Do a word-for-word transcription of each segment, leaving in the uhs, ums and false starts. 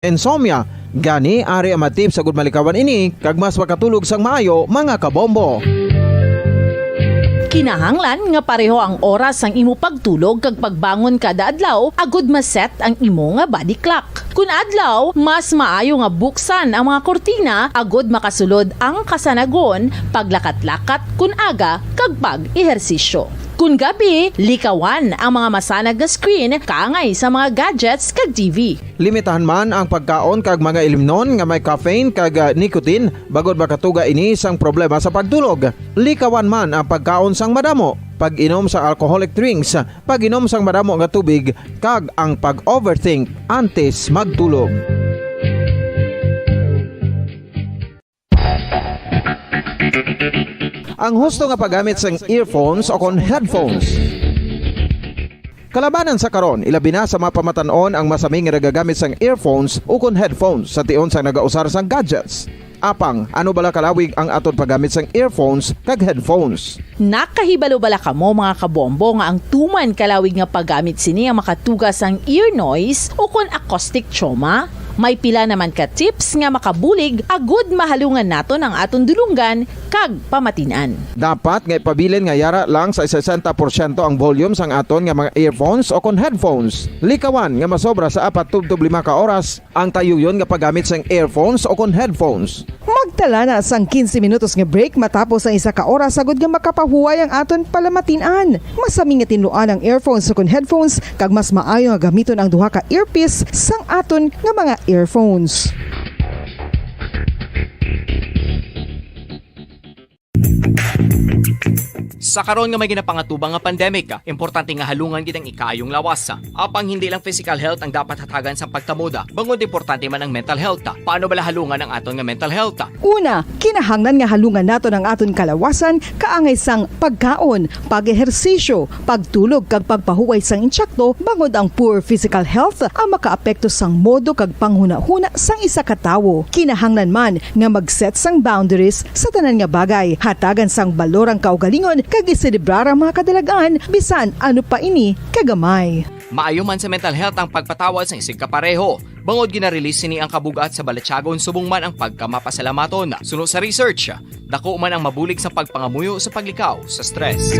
insomnia. Gani, ari ang mga tips agud malikawan ini kag mas makatulog sang maayo, mga kabombo. Kinahanglan nga pareho ang oras sang imo pagtulog kag pagbangon kada adlaw agud ma-set ang imo nga body clock. Kun adlaw, mas maayo nga buksan ang mga kurtina agud makasulod ang kasanagon, paglakat-lakat kun aga, kag pag-ehersisyo. Kun gabi, likawan ang mga masanag nga screen kaangay sa mga gadgets kag T V. Limitahan man ang pagkaon kag mga ilimnon nga may caffeine kag, ah, nicotine, bangod makatuga ini sang problema sa pagtulog. Likawan man ang pagkaon sang madamo, pag-inom sa alcoholic drinks, pag-inom sang madamo nga tubig, kag ang pag-overthink antes magtulog. Ang husto nga paggamit sang earphones o kon headphones. Kalabanan sa karon, ilabi na sa mga pamatan-on ang masami nga nagagamit sang earphones o kon headphones sa tion sang nagausar sang gadgets. Apang, ano bala kalawig ang aton paggamit sang earphones kag headphones? Nakahibalo bala kamo, mga kabombo, nga ang tuman kalawig nga paggamit sini ang makatuga sang ear noise o kon acoustic trauma? May pila naman ka tips nga makabulig agud mahalungan naton ang aton dulonggan kag pamatin-an. Dapat nga ipabilin nga yara lang sa sesenta porsyento ang volume sang aton nga mga earphones o kon headphones. Likawan nga masobra sa apat tubtob lima ka oras ang tayuyon nga paggamit sang earphones o kon headphones. Magtala na sang quince minutos nga break matapos ang isa ka oras agud nga makapahuway ang aton palamatin-an. Masami nga tinluan ang earphones o kon headphones, kag mas maayo nga gamiton ang duha ka earpiece sang aton nga mga earphones. Sa karon nga may ginapangatubang nga pandemic, importante nga halungan gid ang ikaayong lawas. Apang hindi lang physical health ang dapat hatagan sang pagtamod, bangod importante man ang mental health. Paano bala halungan ang aton nga mental health? Una, kinahanglan nga halungan naton ang aton kalawasan kaangay sang pagkaon, pag-ehersisyo, pagtulog, kag pagpahuway sang insakto, bangod ang poor physical health ang makaapekto sang modo kag panghunahuna sang isa ka tawo. Kinahanglan man nga mag-set sang boundaries sa tanan nga bagay, hatagan sang balor ang kaugalingon, kag iselebrar ang mga kadalag-an, bisan ano pa ini kagamay. Maayo man sa mental health ang pagpatawad sang isigkapareho, bangod gina-release sini ang kabug-at sa balatyagon subong man ang pagkamapasalamaton. Suno sa research, dako man ang mabulig sa pagpangamuyo sa paglikaw sa stress.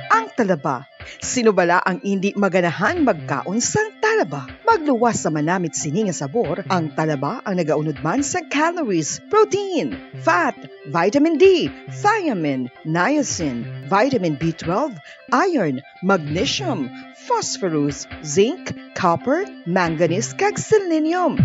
Ang talaba. Sino bala ang indi maganahan magkaon sang talaba? Magluwas sa manamit sini nga sabor, ang talaba ang nagaunod man sa calories, protein, fat, vitamin D, thiamine, niacin, vitamin B twelve, iron, magnesium, phosphorus, zinc, copper, manganese, kag selenium.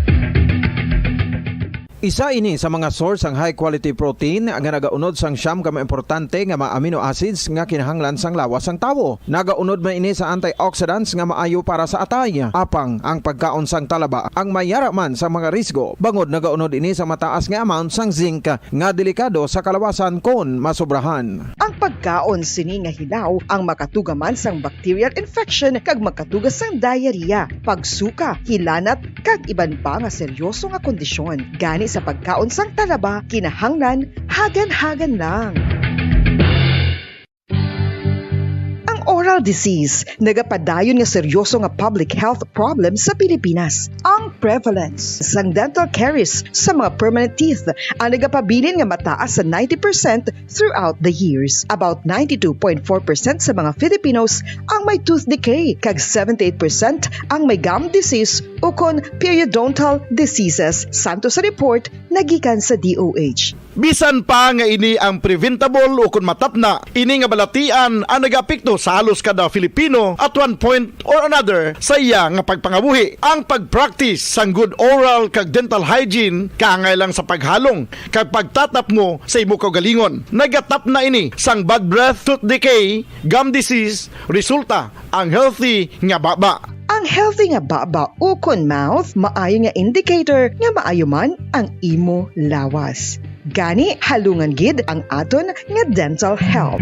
Isa ini sa mga source sang high quality protein nga nagaunod sang siyam ka mga importante nga mga amino acids nga kinahanglan sang lawas sang tawo. Nagaunod man ini sa antioxidants nga maayo para sa atay. Apang ang pagkaon sang talaba ang may yara man sa mga risgo, bangod nagaunod ini sa mataas nga amount sang zinc nga delikado sa kalawasan kon masobrahan. Ang pagkaon sini nga hilaw ang makatuga man sang bacterial infection kag makatuga sang diarrhea, pagsuka, hilanat, kag iban pa nga seryoso nga kondisyon. Gani sa pagkaon sang talaba, kinahanglan hagan-hagan lang. Ang oral disease nagapadayon nga seryoso nga public health problem sa Pilipinas. Ang prevalence sang dental caries sa mga permanent teeth ang nagapabilin nga mataas sa ninety percent throughout the years. About ninety-two point four percent sa mga Filipinos ang may tooth decay, kag seventy-eight percent ang may gum disease ukon periodontal diseases, santo sa report nga gikan sa D O H. Bisan pa nga ini ang preventable ukon matapna, ini nga balatian ang nagaapekto sa halos kada Filipino at one point or another sa iya nga pagpangabuhi. Ang pag-practice sang good oral kag dental hygiene kaangay lang sa paghalong kag pagtatapmo sa imo kaugalingon. Nagatapna ini sang bad breath, tooth decay, gum disease, resulta ang healthy nga baba. Ang healthy nga baba ukon mouth maayo nga indicator nga maayo man ang imo lawas. Gani, halungan gid ang aton nga dental health.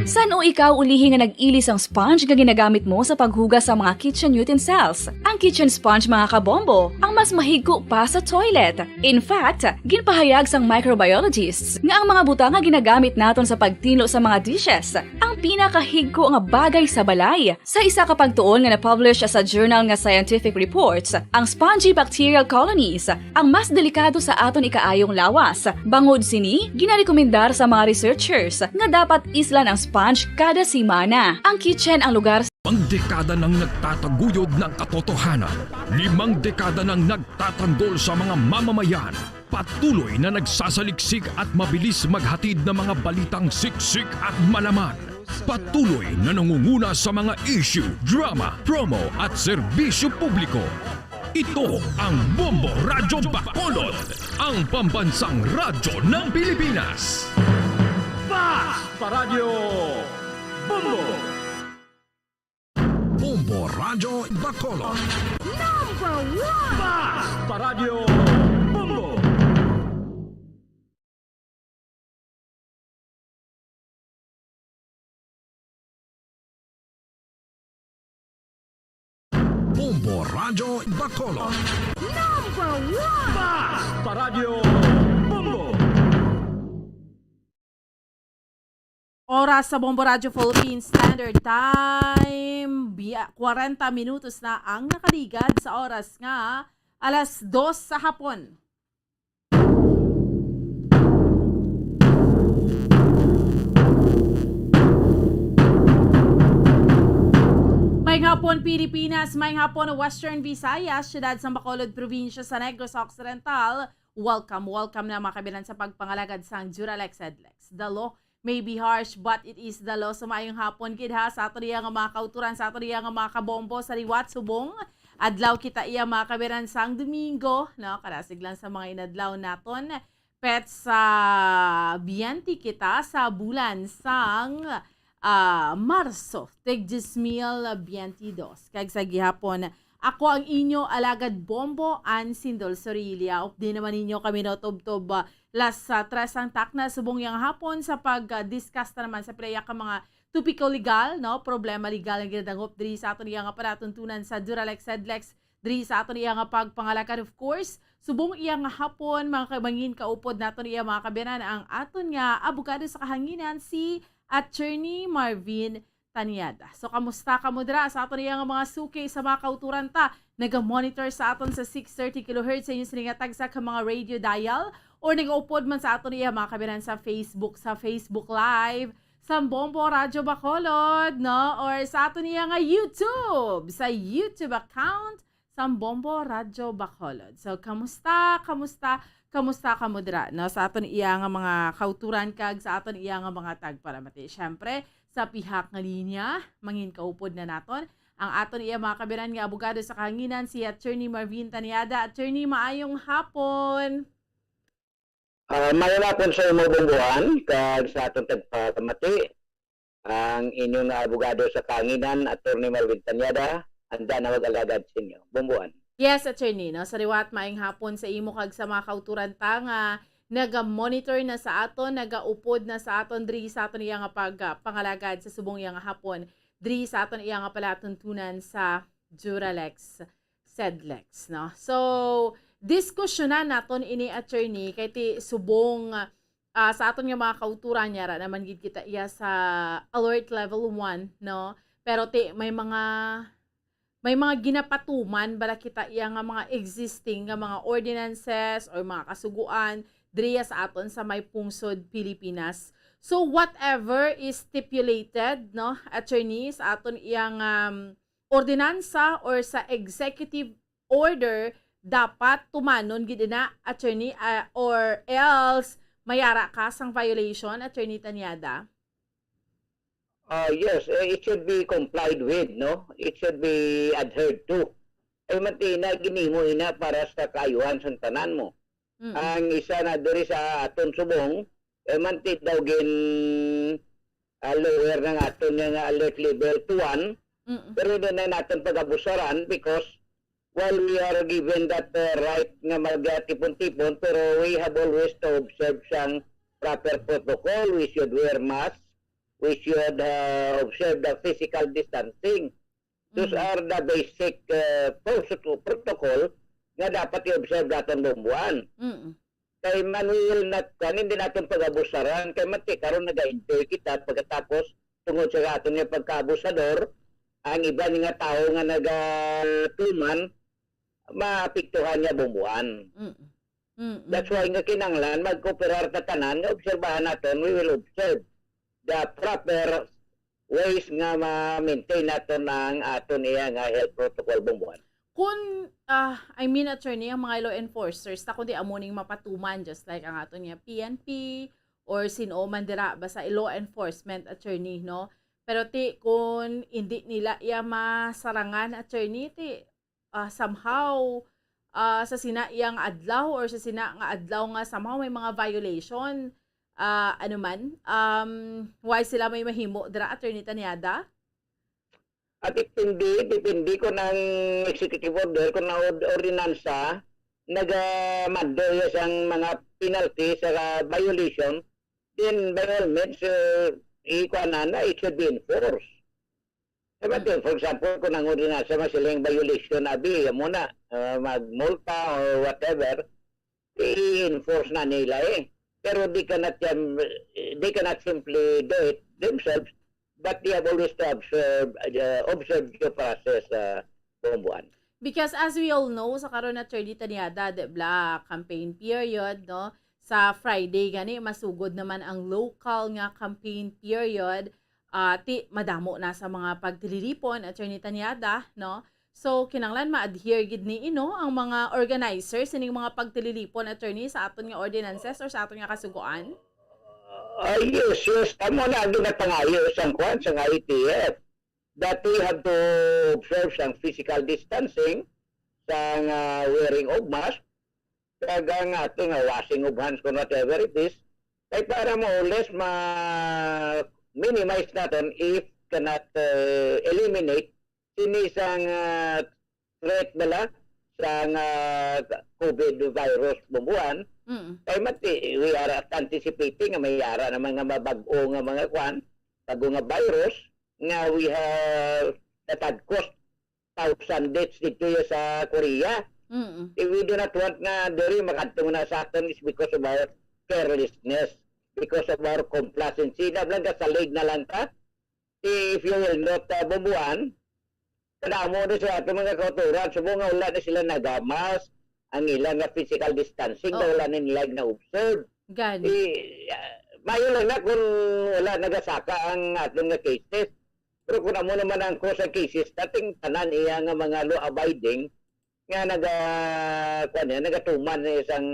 San-o Ikaw ulihi nga nag-ili sang sponge nga ginagamit mo sa paghugas sa mga kitchen utensils. Ang kitchen sponge, mga kabombo, ang mas mahigko pa sa toilet. In fact, ginpahayag sang microbiologists nga ang mga butang nga ginagamit naton sa pagtinlo sa mga dishes ang pinakahigko nga bagay sa balay. Sa isa ka pagtuon nga na-publish sa journal nga Scientific Reports, ang spongy bacterial colonies ang mas delikado sa aton ikaayong lawas. Bangod sini, ginarekomendar sa mga researchers nga dapat islan ang sponge kada semana. Ang kitchen ang lugar. Limang dekada nang nagtataguyod ng katotohanan. Limang dekada nang nagtatanggol sa mga mamamayan. Patuloy na nagsasaliksik at mabilis maghatid ng mga balitang siksik at malaman. Patuloy na nangunguna sa mga issue, drama, promo at serbisyo publiko. Ito ang Bombo Radyo Bacolod, ang pambansang radyo ng Pilipinas. Fast Paradyo Bombo! Bombo Radyo Bacolod. Number one! Fast Paradyo Bombo! Bombo Radyo Bacolod. Number one! Fast Paradyo Bombo! Oras sa Bombo Radyo Philippine Standard Time, biya, kwarenta minutos na ang nakaligad sa oras nga alas dos sa hapon. Maayong hapon, Pilipinas. Maayong hapon, Western Visayas, siyudad sang Bacolod, probinsya sa Negros Occidental. Welcome, welcome na, mga kabiran, sa pagpangalagad sang Duralex Sedlex. The law may be harsh, but it is the law. So, maayong hapon gid, ha, sa aton iya nga mga kauturan, sa aton iya nga mga kabombo, sa liwat subong adlaw kita iya, mga kabiran, sang Domingo, no? Karasig lang sa mga inadlaw naton. Petsa biyente kita sa bulan sang, ah, Marso, tig diyes mil biyente dos. Kag sa gihapon, ako ang inyo alagad bombo, Ann Sindol Sorilla. Updi naman ninyo kami, no, tubtob, ah, las, ah, tres ang takna subong yang hapon sa pag, ah, discuss na naman sa pila ka mga topiko legal, no, problema legal nga ginadangop diri sa aton iya nga palatuntunan sa Duralex Sedlex diri sa aton iya nga pagpangalagad. Of course, subong iya nga hapon, mga ka-, mangin kaupod naton iya, mga kabiyanan, ang aton nga abogado sa kahanginan, si Attorney Marvin Tanyada. So, kamusta kamo dira sa aton iya nga mga suki sa mga kauturan ta? Naga-monitor sa aton sa six thirty kilohertz sa inyo sini nga tagsa ka mga radio dial, or nagaupod man sa aton iya, mga kabiyanan, sa Facebook, sa Facebook Live, sa Bombo Radyo Bacolod, no? Or sa aton iya nga YouTube, sa YouTube account sa Bombo Radyo Bacolod. So, kamusta? Kamusta? Kamusta kamo dira, no? Sa aton iya nga mga kauturan kag sa aton iya nga mga tagpalamati. Siyempre, sa pihak nga linya, mangin kaupod na naton ang aton iya, mga kabiyanan, nga abogado sa kahanginan, si Attorney Marvin Tanyada. Attorney, maayong hapon. Ah, maayong hapon sa imo, Bomboan, kag sa aton tagpalamati, ang inyo nga abogado sa kahanginan, Attorney Marvin Tanyada, handa na mag-alagad sa inyo. Bomboan. Yes, Attorney, no? Sa liwat, maayong hapon sa imo kag sa mga kauturan ta nga naga-monitor na sa aton, nagaupod na sa aton diri sa aton iya nga pag, ah, pangalagad sa subong iya nga hapon diri sa aton iya nga palatuntunan sa Duralex Sedlex, no? So, diskusyonan naton ini, Attorney, kay ti subong, ah, sa aton nga mga kauturan, yara naman gid kita iya sa alert level one, no? Pero ti may mga, may mga ginapatuman bala kita iya nga mga existing nga mga ordinances or mga kasugoan diriya sa aton sa may pungsod Pilipinas. So, whatever is stipulated, no, Attorney, sa aton iyang, um, ordinansa or sa executive order, dapat tumanon gid na, Attorney, ah, or else mayara ka sang violation, Attorney Tanyada? Ah, yes, eh, it should be complied with, no? It should be adhered to. Ay, man ti na ginimo ina para sa kaayuhan sang tanan mo. Mm. Ang isa na diri sa aton subong, eh, man ti daw gin, ah, lower na nga aton nga, nga alert level to one, Mm. pero hindi na natin pag-abusaran because while we are given that, uh, right nga magtipon-tipon, pero we have always to observe sang proper protocol. We should wear mask. we should uh, observe the physical distancing. Those mm-hmm. are the basic uh, protocol nga dapat i-observe naton, Bombuan. Mm-hmm. Kay man we will not, kan hindi natin pag-abusaran, kay mati karon nag-enjoy kita pagkatapos tungod sa aton nga pagkaabusador, ang iban nga tao nga nagatuman, maapektuhan niya, Bombuan. Mm-hmm. Mm-hmm. That's why nga kinanglan magkooperar ta tanan nga obserbahan naton, we will observe the proper ways nga ma-maintain naton ang aton iya nga health protocol, Bombuan. Kun uh, I mean, attorney, ang mga law enforcers ta kundi amo ning mapatuman, just like ang aton nga P N P or sin-o man dira, basta law enforcement, attorney, no? Pero ti kun hindi nila iya masarangan, attorney, ti uh, somehow uh, sa sina iyang adlaw or sa sina nga adlaw nga somehow may mga violation, uh, ano man, um, why sila may mahimo dira, Attorney Tanyada? At depende, depende kung ang executive order, kung ang ordinansa, nagamando iya sang mga penalty sa violation, then by all means, uh, ikuha na na, it should be enforced. Diba, mm. For example, kung ang ordinansa man sila yung violation, abi, amo na, uh, magmulta or whatever, i-enforce na nila eh. Pero they cannot, um, they cannot simply do it themselves, but they have always to observe, uh, observe due process, uh, Bombuan. Because as we all know, sa karon, Attorney Tanyada, di ba, campaign period, no? Sa Friday gani, masugod naman ang local nga campaign period. Uh, ti madamo na sa mga pagtililipon, Attorney Tanyada, no? So, kinanglan ma-adhere gid ni ino ang mga organizers sining mga pagtililipon, attorney, sa aton nga ordinances or sa aton nga kasugoan? Uh, yes, yes. Amo na ang ginapangayo sang kwan, sang I T F. That we have to observe sang physical distancing, sang uh, wearing of mask, kag ang ato nga washing of hands kung whatever it is, kay para more or less ma-minimize naton if cannot uh, eliminate sini sang uh, threat bala sang uh, COVID virus, Bombuan. Mm. Kay mati, we are anticipating nga may ara naman nga mabag-o nga mga kwan, bago nga virus nga we have natagkos thousand deaths dito ya sa Korea. Mm-mm. Eh, we do not want nga diri makadto na sa aton is because of our carelessness, because of our complacency. Na lang kasalig na lang ka. If you will not uh, Bombuan, kadamo na sa ato mga kauturan, subong nga wala na sila nagamas, ang ilang nga physical distancing, oh. Wala na nila na-observe. Gani. Eh, uh, mayo lang na kung wala nagasaka ang aton nga cases. Pero kung amo naman ang cause sa cases, dating tanan iya nga mga law-abiding nga naga, kuwan niya, nagatuman na isang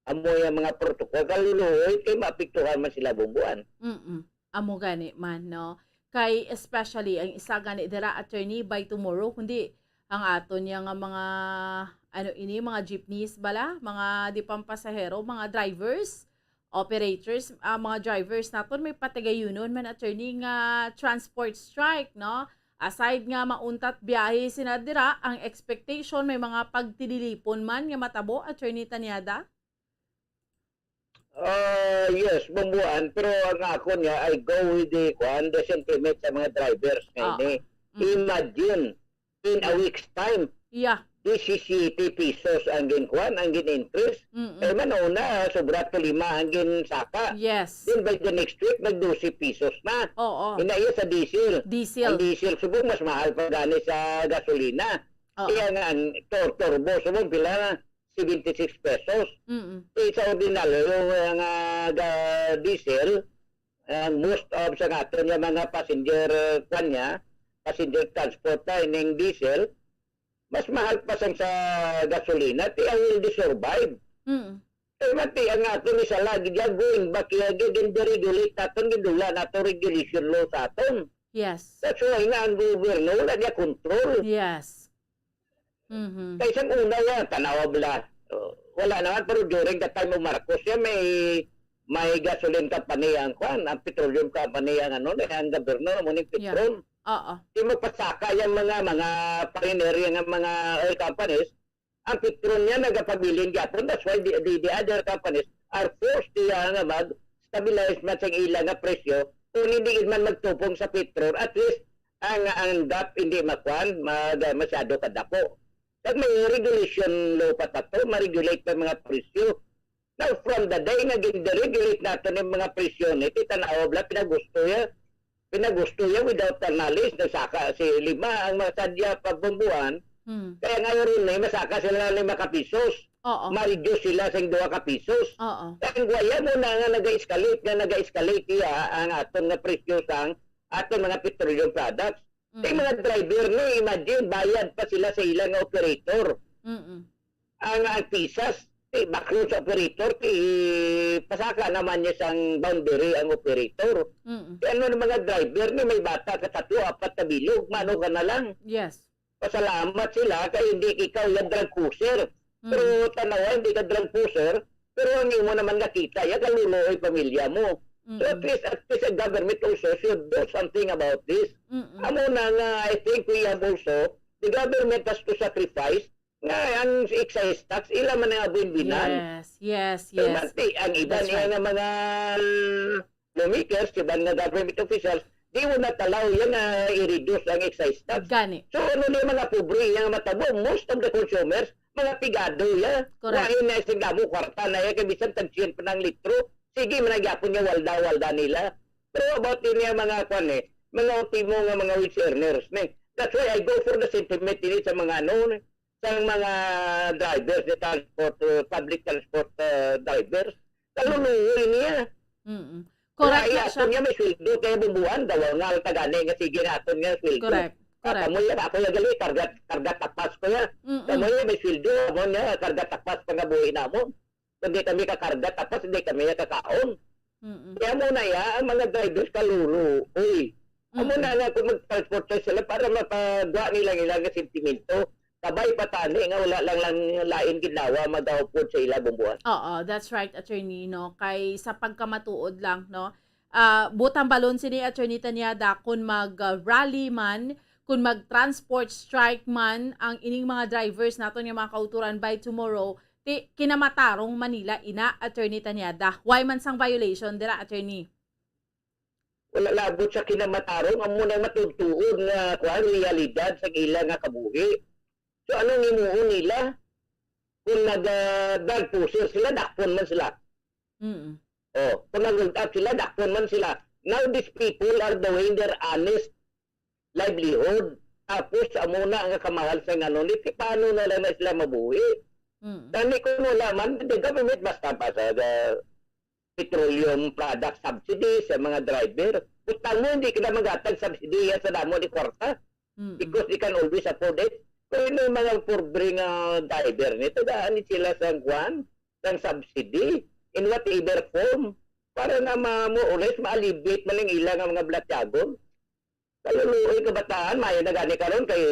amo yung mga protocol, kaluluoy kay maapektuhan man sila, Bombuan. Mm-mm. Amo gani man, no? Kay especially ang isa gani dira, attorney, by tomorrow, kundi ang aton niya nga mga, ano ini, mga jeepneys bala, mga di pampasahero, mga drivers, operators, ah, mga drivers naton, may patigayunon man, attorney, nga transport strike, no? Aside nga mauntat biyahe sina dira, ang expectation may mga pagtililipon man nga matabo, Attorney Tanyada? Uh, yes, Bombuan, pero ang ako niya, I go with the, kuan, the sentiment sa mga drivers nga ah. Ini. Mm-hmm. Imagine, in a week's time, yeah. Disisyete pesos ang ginkuan, ang gin-increase. Mm-mm. Eh, man una, sobra to lima ang ginsaka. Yes. Then by the next week, nag dose pesos na. Oo. Inaiya sa diesel. Diesel. Ang diesel, subong mas mahal pa gani sa gasolina. Oo. Kaya nga, ang tor turbo, subong pila na? Seventy-six pesos. Mm-mm. Eh, sa ordinaryo nga ga diesel, ang most of sa aton nga mga passenger, uh, kwan niya, passenger transport na ining diesel, mas mahal pa sang sa gasolina, ti ang hindi survive. Mm. Eh, mati ang ato ni sa lagi dyan, going back, kaya gin-deregulate naton, gindula nato regulation law sa aton. Yes. That's why nga ang gobyerno, wala niya control. Yes. Mm-hmm. Kay sa una yan, tanawa bala. Uh, wala naman, pero during the time of Marcos, yan may may gasoline company ang kwan, ang petroleum company ang ano, ang gobyerno mo ning petrol. Yeah. Oo. Di magpasaka yung mga mga pioneer nga mga oil companies, ang petrol niya nagapabilin gyapon. That's why the, the, the other companies are forced to uh, nga mag stabilize man sa ila nga presyo kung hindi man magtupong sa petrol, at least ang, ang gap hindi makuan, mag-, masyado kadako. Kag may regulation law pa ta to, ma-regulate pa mga presyo. Now, from the day nga gin-deregulate nato ni mga presyo ni, ti tan-awa bala, pinagusto ya. Pinagusto ya without the knowledge, nagsaka si lima ang mga sadya pa bumbuan. Hmm. Kaya ngayon rin, eh, masaka sila ng lima ka pisos. Oo. Ma-reduce sila sa duha ka pisos. Oo. Kaya ang guwaya mo na nga nag-escalate, nga nag-escalate iya ang aton nga presyo sang aton mga petroleum products. Ang Mm. mga driver ni, imagine, bayad pa sila sa ilang operator. Mm-mm. Ang, ang pisas, ti, baklon sa operator, ti, pasaka naman niya sang boundary ang operator. Mm-mm. Ti, ano ng mga driver ni, may bata ka tatlo, apat na bilog, mano ka na lang. Yes. Pasalamat sila kay hindi ikaw yung drug pusher. Mm. Pero tanawa, hindi ka drug pusher, pero ang imo naman nakita, ya kaluluoy pamilya mo. So, at Mm-mm. least, at least the government also should do something about this. Mm-mm. Amo na nga, I think we have also, the government has to sacrifice nga ang excise tax, ila man ang abwin-binan. Yes, yes, Pero yes. manti, ang iba That's niya right. nga mga lawmakers, iban nga government officials, they will not allow yan nga i-reduce ang excise tax. Gani. So, ano ni mga pobre nga matabo? Most of the consumers, mga pigado ya. Correct. Lain na sing damo kwarta na ya, kay bisan tag siyen pa ng litro, sige man ang gyapon niya, walda-walda nila. Pero about din niya mga kwan eh, mga ultimo nga mga wage earners ni. That's why I go for the sentiment ini sa mga ano, sa mga drivers, the transport, uh, public transport, uh, drivers. Kaluluoy niya. Mm-mm. Correct Kaya na siya. aton niya may sweldo, kaya bumbuan, daw nga ang tagani nga sige na aton nga sweldo. Correct. Ah, Correct. kamo yan, ako yung gali, karga, karga tapas ko yan. Mm-mm. Kamo yan, may sweldo, kamo niya, karga tapas pa nga buhi namon. Kung di kami kakarga tapas, hindi kami kakaon. Mm-mm. Kaya mo na ya, ang mga drivers kaluluoy. Amo Mm-mm. na nga kung mag-transport sila para mapagawa nila ang ilang sentimento. Kabay pa tani nga wala lang, lang lain ginawa magaupod sa ila bumbuan. Oo, that's right, attorney, no? Kay sa pagkamatuod lang, no? Ah, butang balon sini, Attorney Tanyada, kung mag, ah, rally man, kung mag-transport strike man ang ining mga drivers naton nga mga kauturan by tomorrow, ti kinamatarong man nila ina, Attorney Tanyada. Why man sang violation dira, Attorney? Wala labot sa kinamatarong, amo nang matuod-tuod nga, kuwan, realidad sa ila nga kabuhi. So, anong himuon nila? Kung nag, ah, drug pusher sila, dakpon man sila. Mm. Oh, kung nag-hold up sila, dakpon man sila. Now, these people are doing their honest livelihood. Tapos, amo na nga kamahal sa ngano ni, ti paano na lang na sila mabuhi? Mm. Gani kung wala man, the government must have a, the petroleum product subsidy sa mga driver. Butang mo, hindi ka na maghatag subsidy yan sa damo ni kwarta. Mm-mm. Because they can always afford it. Pero may mga pobre nga driver ni, tagaan ni sila sang kwan, sang subsidy, in whatever form, para na ma-, more or less, ma-alleviate man ang ila nga mga balatyagon. Kaluluoy kabataan, maayo na gani karon kay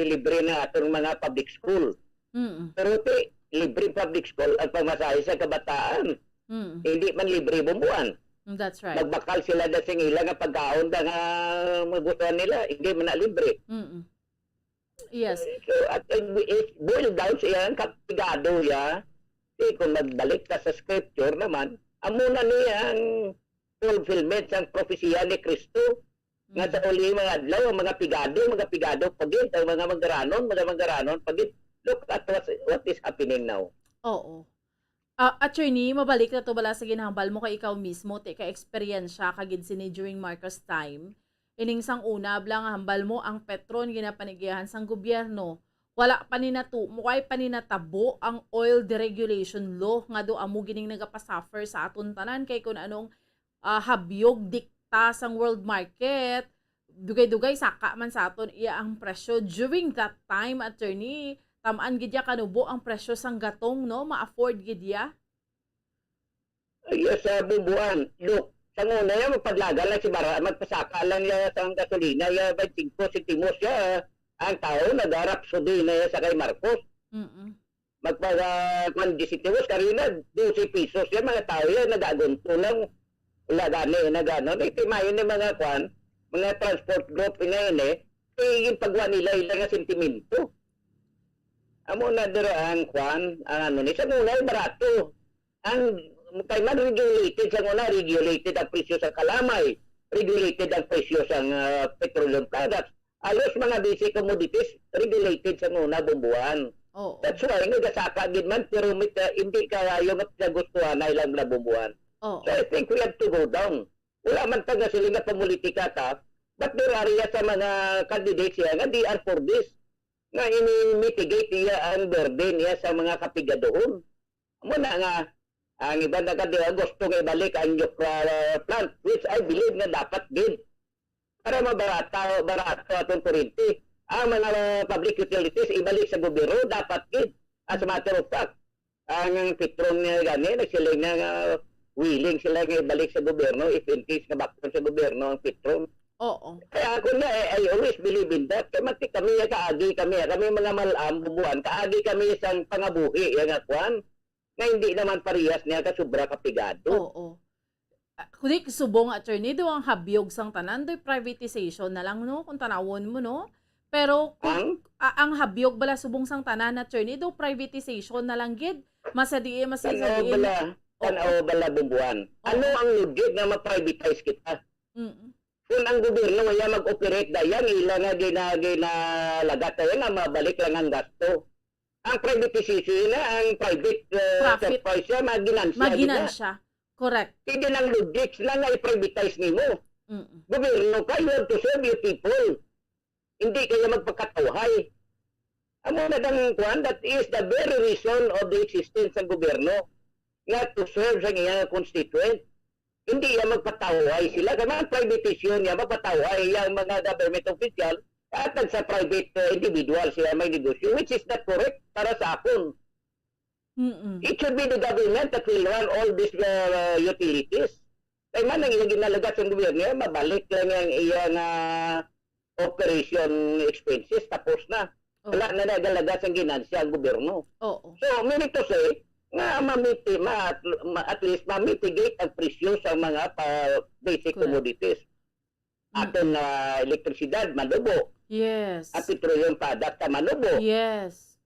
libre na atong mga public school. Mm. Pero ti, libre public school ang pamasahe sa kabataan. Mm. Hindi man libre bumbuan. Mm, that's right. Magbakal sila na sing ila nga pagkaon na nga magustuhan nila. Hindi man na libre. Mm. Yes. So, at it boil down sa iyang kapigado ya. Ti, kung magbalik ka sa scripture naman, amo na ni ang fulfillment sang propesiya ni Kristo. Nga sa Mm. uli mga adlaw, ang mga pigado, mga pigado pa gid, ang mga manggaranon, mga manggaranon pa gid. Look at what, what is happening now. Oo. Ah, attorney, mabalik na to bala sa ginhambal mo kay ikaw mismo, ti ka eksperyensya ka gid sini during Marcos time. Ining sang una, bala nga hambal mo, ang Petron ginapanigihan sang gobyerno. Wala pa ni natu-, wala pa ni natabo ang oil deregulation law nga do amo gining nagapasuffer sa aton tanan kay kun anong ah, habyog dikta sang world market. Dugay-dugay saka man sa aton iya ang presyo. During that time, attorney, tam-an gid ya kanubo ang presyo sang gatong, no? Ma-afford gid ya? Ay, sa bumbuan, look, sa una yan, magpadlaga lang si Bara, magpasaka lang niya sa gasolina, ya, twenty-five sentimos ya. Ang tao, nag-rhapsody na ya sa kay Marcos. Mm-mm. Magpag-, ah, kwan, disitiwos, karina, dose pesos yan, mga tao yan, nagagunto lang. Wala gani, nagano, may timayon ng mga kwan, mga transport group, ina ini, eh, yung pagwa nila, ila nga sentimento. Amo na dira ang kwan, ang ano ni, sa una, ay barato. Ang, kay man regulated, sa una, regulated ang presyo sa kalamay. regulated ang presyo sang, ah, petroleum products. Halos mga basic commodities regulated sa una, Bomboan. Oo. That's why nga gasaka gid man, pero mit-, ah, hindi kaayo nga pinagustuhan na ilang mga Bomboan. Oo. So, I think we have to go down. Wala man ta nga sila nga pamulitika ta, but there are sa mga candidates siya nga they are for this, nga ini-mitigate niya ang burden niya sa mga kapigadohon. Amo na nga, ang iban na ka, di, gusto nga ibalik ang nuclear plant, which I believe nga dapat gid para mabarata, barato atong kuryente. Ang mga public utilities, ibalik sa gobyerno, dapat gid. As a matter of fact, ang, ang Petron nga gani, nagsiling na nga willing sila nga ibalik sa gobyerno if in case nga bakton sa gobyerno ang Petron. Oo. Kaya ako na, eh, I always believe in that. Kaya mati kami, eh, kaagi kami, eh, kami mga malam, bubuan, kaagi kami sang pangabuhi, yan nga kwan, nga hindi naman parehas niya ka sobra kapigado. Oo. Ah, kundi subong, attorney, daw ang habyog sang tanan, daw privatization na lang, no? Kung tanawon mo, no? Pero kung, Ang? a-, ang habyog bala subong sang tanan, attorney, daw privatization na lang gid. Masadi, Tan-aw masadi. Bala, Oo. Tan-aw bala, Bumbuan. Oo. Ano ang logic nga ma-privatize kita? Mm. Kung ang gobyerno nga mag-operate dayan, ila nga gina-, ginalagat dayan nga mabalik lang ang gasto. Ang privatization na, ang private, uh, Profit. Enterprise siya, maginansya. Maginansya. Correct. Hindi lang logic lang nga i-privatize nimo. Mm. Gobyerno ka, you have to serve your people. Hindi kaya magpakatawhay. Amo na dang kuan, that is the very reason of the existence ng gobyerno, nga to serve sa iyang constituent. Hindi iya magpatawhay sila. Kaya mga privatization niya, magpatawhay ang mga government official at sa private, uh, individual siya may negosyo, which is not correct para sa akon. Mm-mm. It should be the government that will run all these, uh, utilities. Kay man ang iya ginalagat sa gobyerno, mabalik lang ang iya nga operation expenses, tapos na. Oo. Wala na nagalaga sang ginansya ang gobyerno. Oo. So, meaning to say, nga mamiti-, ma-, ma-, at least ma-mitigate ang presyo sa mga pa-, basic Correct. Commodities. Mm. Aton na elektrisidad, manubo. Yes. Ang petroleum product, manubo. Yes.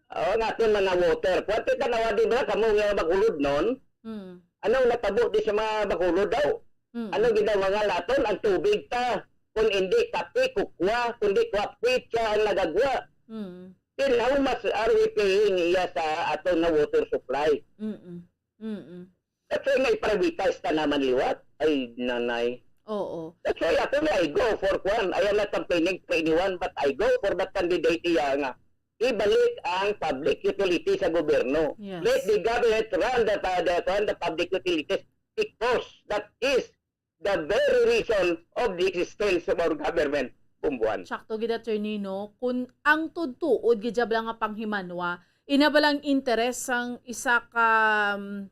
Oh, ang aton mga water. Kuwan, ti tanawa, di ba? Kamo nga Bacolod nun? Mm. Anong natabo di sa mga Bacolod daw? Mm. Anong ginawa nga naton? Ang tubig ta. Kung hindi kape, kukwa. Kung di kape, tsa ang nagagwa. Mm. Then how much are we paying iya sa aton na water supply? Mm-mm. Mm-mm. That's why may privatize ta naman liwat. Ay, nanay. Oo. That's why ako nga, I go for kwan. I am not campaigning for anyone, but I go for that candidate iya nga ibalik ang public utility sa gobyerno. Yes. Let the government run the, the, the, the public utilities because that is the very reason of the existence of our government, Bumbuan. Sakto gid, attorney, no? Kung ang tudtuod gid jab lang nga panghimanwa, ina ba lang interes sang isa ka, um,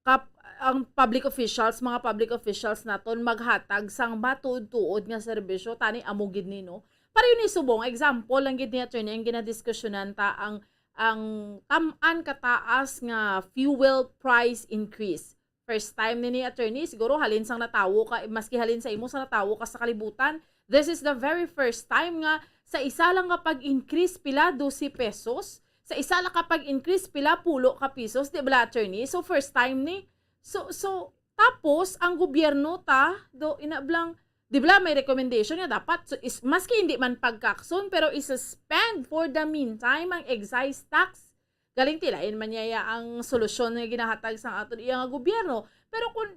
kap-, ang public officials, mga public officials naton maghatag sang matuod-tuod nga serbisyo, tani amo gid ni, no? Pareho ni subong, example lang gid ni, attorney, ang ginadiskusyonan ta ang, ang tam-an kataas nga fuel price increase. First time ni, ni, attorney, siguro halin sang natawo ka, maski halin sa imo sa natawo ka sa kalibutan, this is the very first time nga sa isa lang nga pag-increase pila, dose pesos, sa isa lang ka pag-increase pila, pulo ka pesos, di ba, attorney? So, first time ni. So, so, tapos, ang gobyerno ta, do, ina blang, di ba, may recommendation nga dapat, so, is, maski hindi man pagkakson, pero i-suspend for the meantime ang excise tax. Galing tilain man niya ang solusyon nga ginahatag sang aton iya nga gobyerno. Pero kung,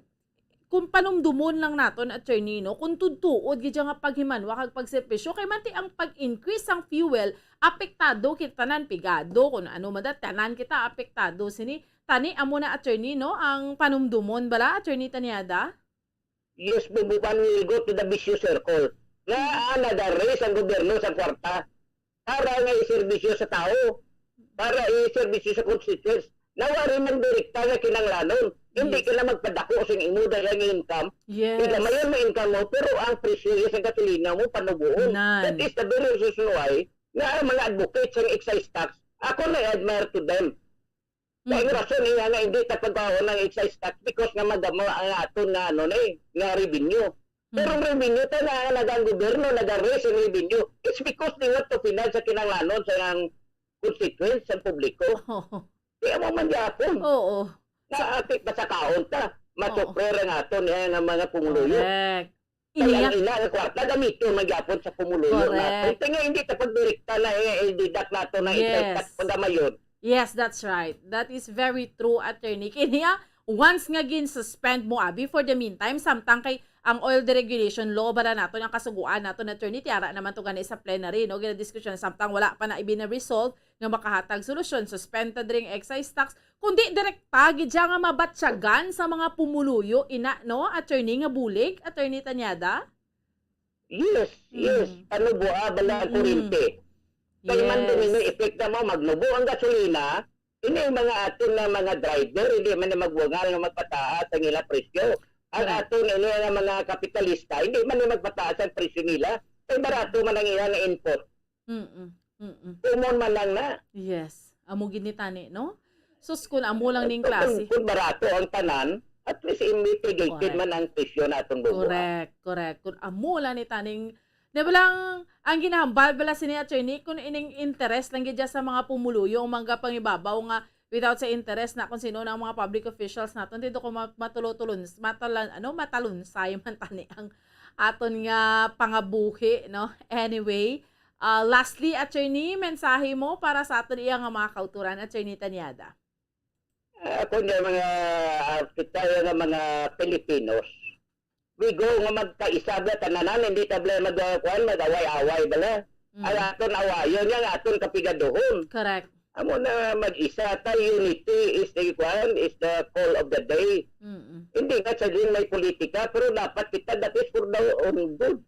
kung panumdumon lang naton, attorney, no, kung tudtuod gid siya nga paghimanwa kag pagservisyo, kay manti ang pag-increase sang fuel, apektado kita tanan, pigado, kung ano man da, tanan kita apektado sini. Tani, amo na, attorney, no, ang panumdumon bala, Attorney Tanyada? Yes, Bumbuan, will go to the vicious circle. Nga, ah, nag-raise ang gobyerno sa kwarta para nga iserbisyo sa tao, para iserbisyo sa constituents. Nawari man direkta nga kinahanglanon. Hindi Yes. ka na magpadako sa imo dahil ang income. Yes. Igamayon mo income mo, pero ang presyo sa gasolina mo panubuon. Nan. That is the very reason why nga ang mga advocates sa excise tax, ako na admire to them. Kay Mm. rason niya nga hindi ta pagkaon ang excise tax because nga magamo ang aton nga ano ni, nga revenue. Pero Mm. ang revenue ta na, nagang gobyerno, naga-raise ang revenue. It's because they want to finance sa kinahanglanon sa ang constituents, sa publiko. Oo. Di amo man gyapon. Oo. Naati pa sa kaon ta, Oo. masuffer ang aton, eh, nga mga pumuluyo. Correct. Kaya Iya. ang ina nga kwarta gamiton man gyapon sa pumuluyo Correct. nato. Kaya nga hindi ta pagdirekta na eh, eh, deduct nato na Yes. yes. Pagamayon. Yes, that's right. That is very true, attorney. Kini, ah, once nga gin-suspend mo, abi, for the meantime, samtang kay ang oil deregulation law, bala nato, ang kasuguan nato na, attorney, tiara naman to gani sa plenary, no? Gina-discussion, samtang wala pa na ibina-resolve nga makahatag solusyon, suspend ta dring excise tax, kundi direkta gid siya nga mabatyagan sa mga pumuluyo, ina, no? Attorney, nga bulig, Attorney Tanyada? Yes, yes. Mm. Panubo, ah, bala ang Mm-mm. kuryente. Kay man domino Yes. effect na mo, magnubo ang gasolina, ini ang mga aton na mga driver, hindi man na magwangal nga magpataas ang ilang presyo. Ang Correct. aton ini nga mga kapitalista, hindi man na magpataas ang presyo nila. Kay barato man ang ilang input. Mm-mm. Mm-mm. Common man lang na. Yes. Amo gid ni tani, no? Sus, kun amo lang ning Kung, klase. kung barato ang tanan, at least i-mitigated Correct. man ang presyo na atong bubuha. Correct, correct. Kun amo lang ni taning, di ba lang, ang ginahambal bala sini, attorney, kun ining interest lang gid sa mga pumuluyo, ang mga pangibabaw nga without sa interest na kung sino na ang mga public officials naton, dito ko ma-, matulutulon, matalan, ano, matalunsay man tani ang aton nga pangabuhi, no? Anyway, ah, lastly, attorney, mensahe mo para sa aton iya nga mga kauturan, Attorney Tanyada? Ah, ako nga mga, ah, kita nga mga Pilipinos, we go nga magkaisa ba tananan, hindi ta bala mag, ah, kuwan, mag-away-away bala. Mm. Ang aton awayon nga, ang aton kapigaduhon. Correct. Amo na mag-isa ta, unity is the, kuwan, is the call of the day. Mm-mm. Hindi nga sa din may politika, pero dapat kita, that is for the own good.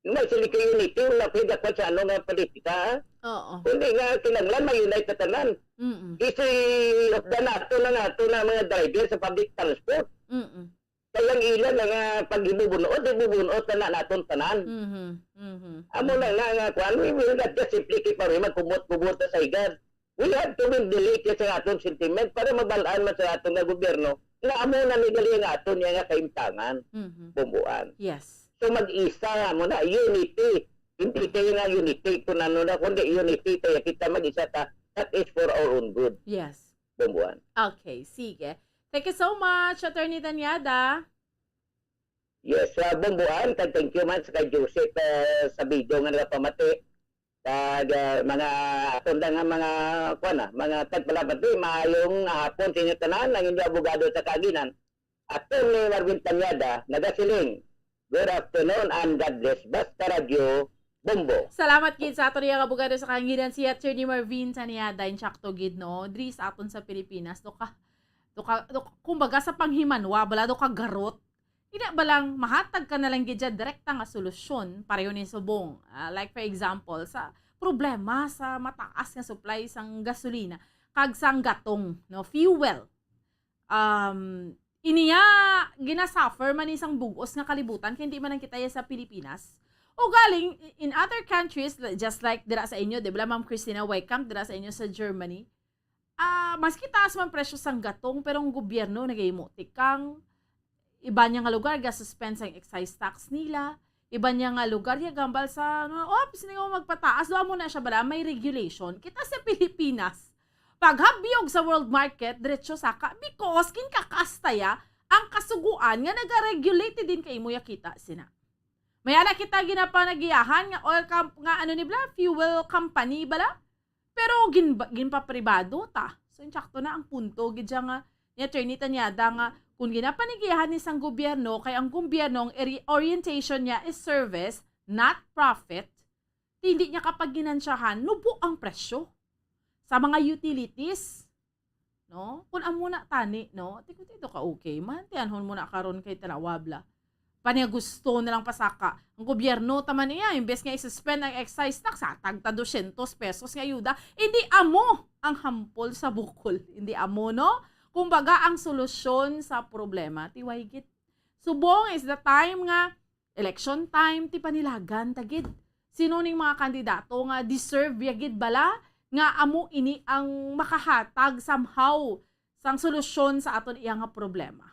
May sila kay unity, wala kayo dapat sa ano nga politika, ha? Oo. Kundi nga, kinahanglan may unite na tanan. Mm-mm. Isi of the nato na nato na mga driver sa public transport. Mm-mm. Kaya ang ila na nga pag-ibubunuot, ibubunuot na na naton tanan. Mhm. Mhm. Amo na nga nga, kuan, we will not just simply keep away, magkumot-kumot sa higad. We have to ventilate sa aton sentiment para mabalaan man sa aton nga gobyerno nga amo na ni gali nga aton niya nga kaimtangan, Mhm. bumbuan. Yes. So mag-isa mo na, unity. Hindi kayo nga unity kung ano na, kundi unity tayo kita mag-isa ta. That is for our own good, Yes. bumbuan. Okay, sige. Thank you so much, Attorney Tanyada. Yes, sa bumbuan, kag thank you man sa kay Joseph, eh, sa video nga nagapamati. Kag, ah, mga aton nga mga, kuwan na, mga tagpalabati, maayong hapon sa inyo tanan, ang inyo abogado sa Kaginan. Attorney Marvin Tanyada, nagasiling, "Good afternoon and God bless." Basta Radyo, Bombo. Salamat gid sa aton iyang abogado sa Kaginan, si Attorney Marvin Tanyada. Insakto gid, no? Diri sa aton sa Pilipinas, do ka, do ka, do, kumbaga sa panghimanwa, bala do ka garot. Ina ba lang, mahatag ka na lang gid dyan, direkta nga solusyon, pareho ni subong. Ah, like for example, sa problema sa mataas nga supply sang gasolina, kag sang gatong, no, fuel. Um, iniya, ginasuffer man ni sang bug-os nga kalibutan, kay hindi man lang kita ya sa Pilipinas. O galing, in other countries, li-, just like dira sa inyo, di ba, Ma'am Christina Weickamp, dira sa inyo sa Germany, ah, maski taas man presyo sang gatong, pero ang gobyerno nagahimo tikang, iba niya nga lugar, ga-suspend sang excise tax nila, iba niya nga lugar, ya gambal sa, nga, "Oh, sino nga magpataas? Doon mo na siya bala, may regulation." Kita sa Pilipinas, paghabyog sa world market, diretso saka, because ginkakasta ya ang kasuguan nga nagaregulate din kay imo ya kita sina. May ana kita ginapanagiyahan nga oil comp-, nga ano ni bala, fuel company bala. Pero gin-, ginpapribado ta. So, insakto na ang punto gid siya nga ni Attorney Tanyada nga kung ginapanigiyahan ni sang gobyerno, kay ang gobyerno, ang eri-, orientation niya is service, not profit, hindi niya kapag ginansyahan, nubo ang presyo sa mga utilities. No? Kung amo na tani, no? Tiko-tiko ka okay man. Tiyanhon mo na karon kay tanawa bala. Pa niya gusto na lang pasaka. Ang gobyerno, taman niya, imbes nga i-suspend ang excise tax, hatag ta dosyentos pesos nga ayuda. Hindi amo ang hampol sa bukol. Hindi amo, no? Kumbaga, ang solusyon sa problema, tiway gid. Subong is the time nga election time, ti panilagan ta gid. Sino ning mga kandidato nga deserve ya gid bala nga amo ini ang makahatag somehow sang solusyon sa aton iya nga problema?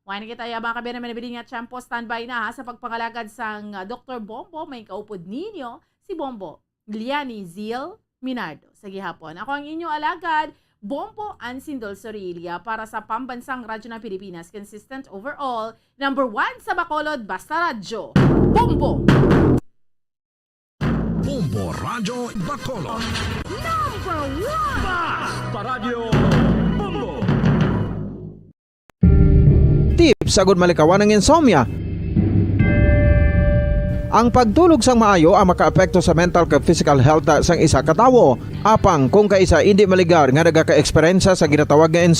Wala na kita ya, mga kabyan, naman nabilin nga tiyempo. Standby na, ha, sa pagpangalagad sang, ah, Doktor Bombo, may kaupod ninyo si Bombo Liani Zil Minardo. Sa gihapon, ako ang inyo alagad, Bombo Ansindol Sorilla para sa Pambansang Radyo ng Pilipinas, consistent overall, number one sa Bacolod, Basta Radyo. Bombo! Bombo Radyo Bacolod. Number one! Basta Radyo Bombo. Tips agud malikawan ang insomnia. Ang pagtulog sang maayo ang makaapekto sa mental kag physical health sang isa ka tawo. Apang kung kaisa indi maligar nga nagakaeksperyensya sa ginatawag nga